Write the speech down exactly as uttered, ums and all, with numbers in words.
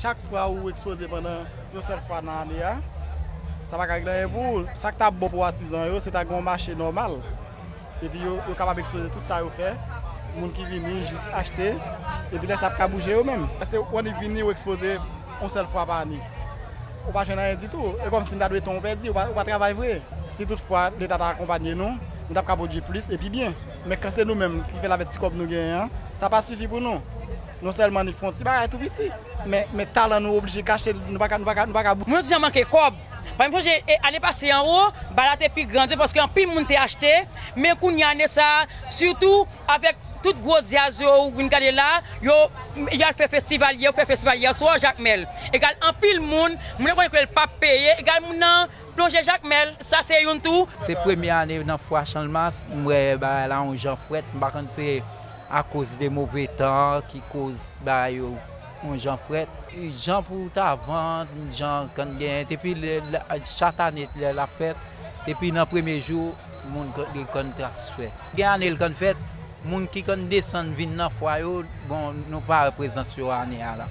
Chak fwa ou ekspoze pandan yon sèl fwa nan ane a, sa pa ka regle anyen pou ou. Sa k t ap bon pou atizan yo, se ta gen yon mache nòmal. Epi yo, yo kapab ekspoze tout sa yo fè. Moun ki vini, jis achte. Epi lè sa ap ka bouje yo menm. Paske w annik vini, ou ekspoze yon sèl fwa pa ane. Ou pa jwenn anyen ditou. E kòmsi m ta dwe tan ou pèdi, ou pa, ou pa travay vre. Si tout fwa Leta ta akonpanye nou, nou t ap ka pwodui plis epi byen. Men kan se nou menm ki fè l avèk ti kòb nou genyen an, sa pa sifi pou nou. Non sèlman nou fè yon ti bagay tou piti, men, men talan nou oblije kache, nou pa ka, nou pa ka, nou pa ka bou- Moun yo toujou manke kòb. Paske m sonje, e, ane pase an, o, bagay la te pi grandye paske anpil moun te achte, men kounye a ane sa, sitou avèk tout gwo djaz yo ou vin gade la, yo, y al fè festival yè, yo fè festival yè swa Jakmèl. Egal anpil moun, moun yo konnen ke l p ap peye, egal moun nan plonje Jakmèl, sa se youn tou. Se premye ane nan fwa Channmas, m wè bagay la yon jan frèt, m pa konn se akoz de move tan ki koz bagay yo yon jan frèt. Jan pou ta vann, jan konn genyen, depi lè, lè, chak ane lè l ap fèt, depi nan premye jou, moun konn, li konn satisfè. Gen ane l konn fèt, moun ki konn desann vin nan fwa yo, bon, nou pa wè prezans yo ane a la.